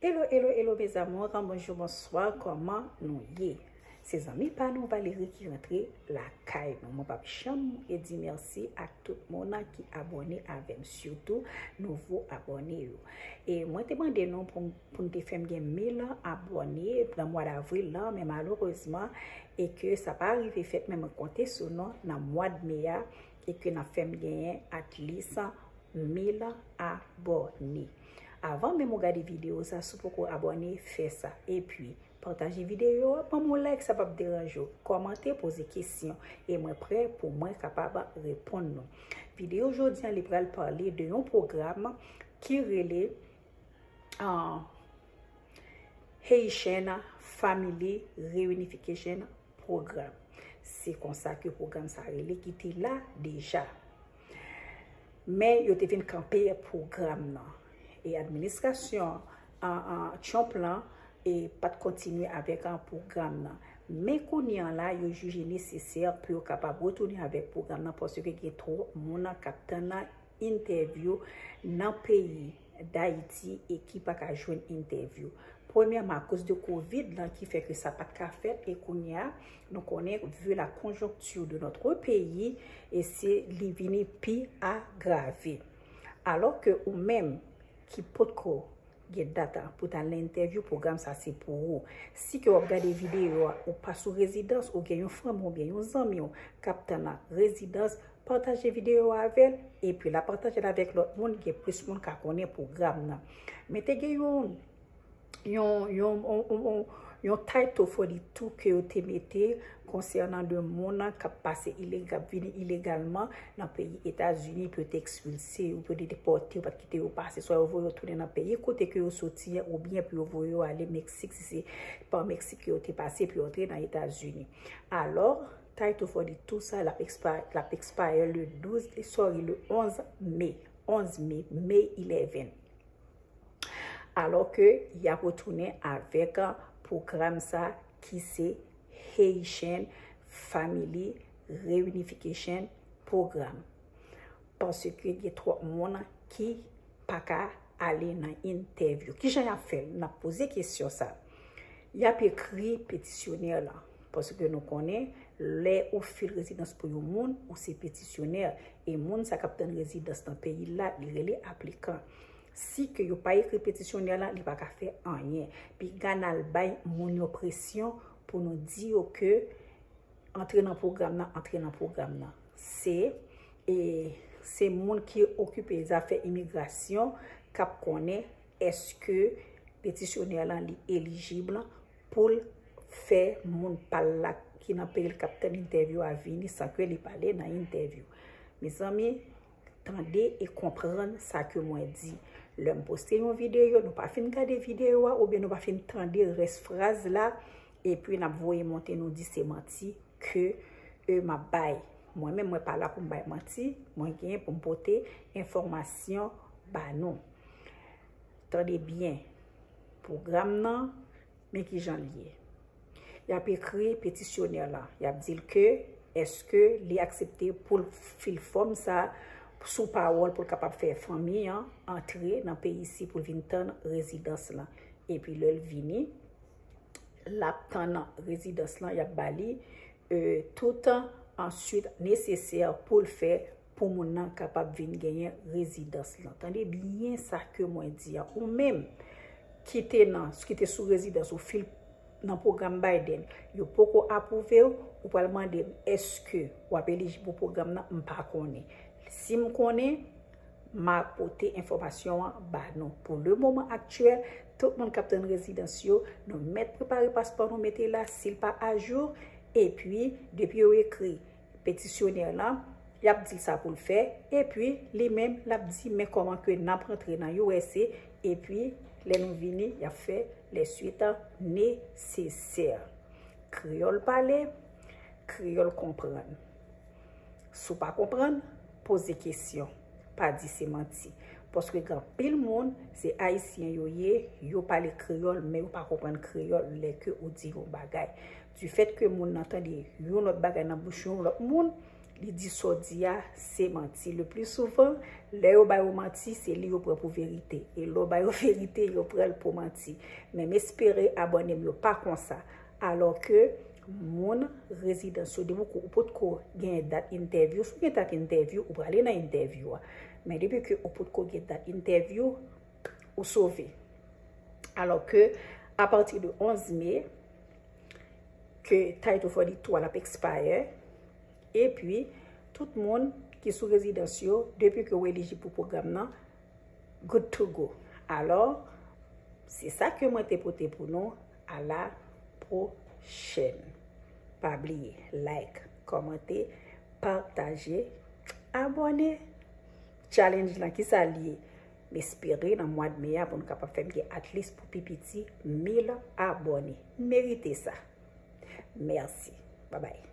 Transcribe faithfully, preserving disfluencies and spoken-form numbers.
Hello, hello, hello mes amours, bonjou, bonswa, kòman nou ye? Se zanmi pa nou Valérie ki rantre lakay nou. Mwen p ap janm e di mèsi ak tout moun ki abòne avè m, sitou nouvo abòne yo. E mwen te mande nou pou, pou n te fè m gen mil abòne nan mwa davril lan, men malerezman, e ke sa pa rive fèt, men mwen konte sou nou nan mwa de me a, e ke n ap fè m genyen at least mil abòne. Avan menm ou gade videyo sa, si w poko abòne, fè sa. Epi, pataje videyo a, ban m yon like, sa p ap deranje w. Kòmante, poze kesyon, e mwen prè pou mwen kapab reponn nou. Videyo jodi a, li pral pale de yon pwogram ki rele, ah, Haitian Family Reunification Program. Se konsa ke pwogram sa rele, ki te la deja. Men yo te vin kanpe pwogram nan. E administrasyon, ah, ah, Trump lan, e pa t kontinye avèk, ah, pwogram nan. Men kounye a la, yo jije nesesè pou yo kapab retounen avèk pwogram nan, paske gen twòp moun k ap tann entèvyou nan peyi Dayiti e ki pa ka jwenn entèvyou. Premyèman, akoz de kovid lan ki fè ke sa pa t ka fèt, e kounye a, nou konnen, vu la conjoncture de notre pays, e se li vini pi agrave. Alò ke ou menm ki potko gen dat pou t al nan entèvyou, pwogram sa se pou ou. Si ke w ap gade videyo a, ou pa sou rezidans, ou gen yon fanmi oubyen yon zanmi w k ap tann rezidans, pataje videyo a avè l, epi l ap pataje l avèk lòt moun, gen plis moun ka konnen pwogram nan. Men te gen yon, yon, yon, yon, yon, yon Title forty-two ke yo te mete konsènan de moun k ap pase ilegal, k ap vini ilegalman nan peyi Etazini, pou yo te ekspilse yo, pou yo te depòte yo, pa t kite yo pase, swa yo voye yo tounen nan peyi kote ke yo soti an, oubyen pou yo voye yo ale Meksik, si se pa Meksik ke yo te pase, pou yo antre nan Etazini. Alò, Title forty-two sa, l ap expire, l ap expire le douz, sorry, le onz me, onz me, May eleven. Alò ke y ap retounen avèk pwogram sa ki se Haitian Family Reunification Program. Paske gen twòp moun ki pa ka ale nan entèvyou. Kijan y ap fè l? N ap poze kesyon sa. Y ap ekri petisyonè lan. Paske nou konnen, lè ou fil rezidans pou yon moun, ou se petisyonè. E moun sa k ap tann rezidans nan peyi l la, li rele aplikan. Si ke yo pa ekri petisyonè lan, li pa ka fè anyen. Piga n al bay moun yo presyon pou nou di yo ke antre nan pwogram nan, antre nan pwogram nan. Se, e, se moun ki okipe zafè imigrasyon k ap konnen èske petisyonè lan li elijib pou l fè moun pa l la ki nan peyi l k ap tann entèvyou a vini san ke li pa ale nan entèvyou. Mezanmi, tande e konprann sa ke mwen di. Lè m poste yon videyo, nou pa fin gade videyo a, oubyen nou pa fin tande rès fraz la, epi n ap voye monte nou di se manti ke, e, m ap bay. Mwen menm, mwen pa la pou m bay manti, mwen genyen pou m pote enfòmasyon ba nou. Tande byen, pwogram nan, men kijan l ye. Y ap ekri petisyonè lan, y ap di l ke èske li aksepte pou l fil fòm sa sou pawòl pou l kapab fè fanmi an antre nan peyi isi pou l vin tann rezidans lan. Epi lè l vini, l ap tann rezidans lan, y ap ba li, e, tout answit nesesè pou l fè pou moun nan kapab vin genyen rezidans lan. Tande byen sa ke mwen di a. Ou menm ki te nan, ki te sou rezidans, ou fil nan pwogram Biden, yo poko apwouve w, ou pral mande m èske w ap elijib pou pwogram nan, m pa konnen. Si m konnen, m a pote enfòmasyon an ba nou. Pou le moman aktyèl, tout moun k ap tann rezidans yo, nou mèt prepare paspò nou mete la, si l pa ajou, epi depi yo ekri petisyonè lan, y ap di l sa pou l fè, epi li menm, l ap di men kòman ke n ap rantre nan U S A, epi lè nou vini, y ap fè lè swit nesesè. Kreyòl pale, kreyòl konprann. Si w pa konprann, poze kesyon. Pa di se manti. Paske gen anpil moun, se ayisyen yo ye, yo pale kreyòl, men yo pa konprann kreyòl lè ke ou di yon bagay. Difèt ke moun nan tande yon lòt bagay nan bouch yon lòt moun, li di sa w di a, se manti. Le pli souvan, lè yo ba yo manti, se li yo pran pou verite. E lè w ba yo verite, yo pran l pou manti. Men m espere abòne m yo pa konsa. Alò ke moun rezidans yo, depi w potko gen dat entèvyou, si w gen dat entèvyou, ou prale nan entèvyou a. Men depi ke ou potko gen dat entèvyou, ou sove. Alò ke, apati de onz me, ke Title forty-two a l ap expire, epi tout moun ki sou rezidans yo, depi ke w elijib pou pwogram nan, good to go. Alò, se sa ke mwen te pote pou nou. A la pwochèn. Pa bliye, like, kòmante, pataje, abòne. Challenge lan, kisa l ye? M espere nan mwa de me a pou nou kapab fè m gen at least pou pi piti mil abòne. M merite sa. Mèsi. Babay.